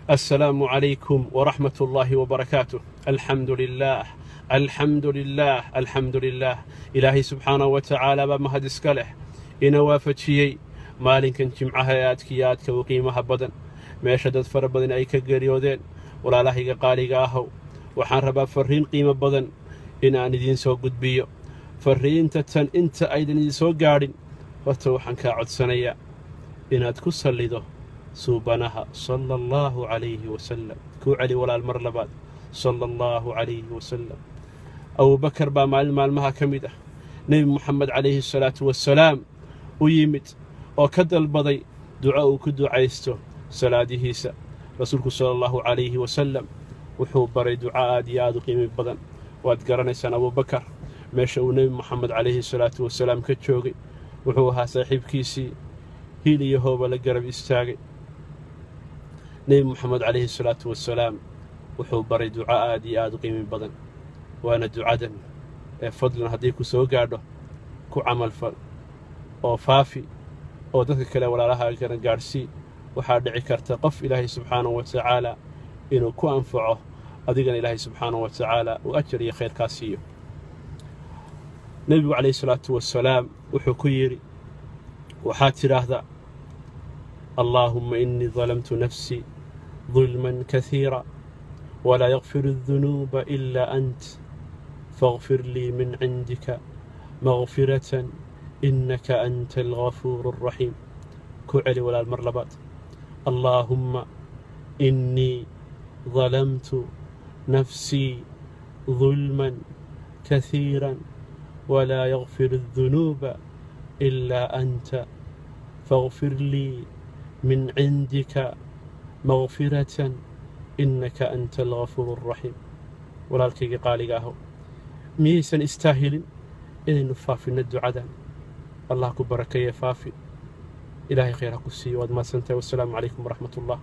Assalaamu calaykum waraxmat ullaahi wabarakaatuh. Alxamdu lilaah, alxamdu lilaah, alxamdu lilaah. Ilaahay subxaanahu wa tacaala baa mahad iska leh ina waafajiyey maalinkan Jimcaha ee aadka iyo aadka u qiimaha badan, meesha dad fara badan ay ka geeriyoodeen. Walaalahayga qaaliga ahow, waxaan rabaa farriin qiimo badan in aan idiin soo gudbiyo. Farriinta tan inta aydan idin soo gaadhin, horta waxaan kaa codsanayaa inaad ku sallido suubanaha, sala Allahu calayhi wasalam. Kuu celi, walaal, mar labaad, sala Allahu calayhi wasalam. Abubakar baa maalin maalmaha ka mid ah Nebi Moxamed calayhi asalaatu wassalaam u yimid oo ka dalbaday duco uu ku ducaysto salaadihiisa. Rasuulku sala Allahu calayhi wasalam wuxuu baray duco aad iyo aad u qiimi badan. Waad garanaysaan Abubakar meesha uu Nebi Moxamed calayhi salaatu wasalaam ka joogay. Wuxuu ahaa saaxiibkiisii hiil iyo hooba la garab istaagay. Nebi Moxamed calayhi salaatu wasalaam wuxuu baray duco aad iyo aad u qiimi badan, waana ducadan ee fadlan hadday ku soo gaadho ku camalfal oo faafi oo dadka kale walaalaha kana gaadhsii. Waxaa dhici karta qof Ilaahay subxaanahu wa tacaala inuu ku anfaco, adigana Ilaahay subxaanahu wa tacaala uu ajar iyo khayr kaa siiyo. Nebigu calayhi salaatu wasalaam wuxuu ku yidhi: "Waxaad tidhaahdaa: Allaahumma innii dalamtu nafsii dulman kasiira, walaa yakfiru adunuuba ilaa ant, faاغfir lii min cindika makfiratan, innaka anta algafuuru alraxiim." Ku celi, walaal, mar labaad: Allaahumma innii dalamtu nafsii dulman kasiira, walaa yakfiru adunuuba ilaa anta, faاغfir lii min cindika makfiratan, innaka anta algafuuru alraxiim. Walaalkaygii qaaliga aho, miyaysan istaahilin inaynu faafinno ducadan? Allah ku barakeeye, faafi. Ilaahay khayr ha ku siiyo. Waad mahadsantahay. Wassalaamu calaykum waraxmat ullah.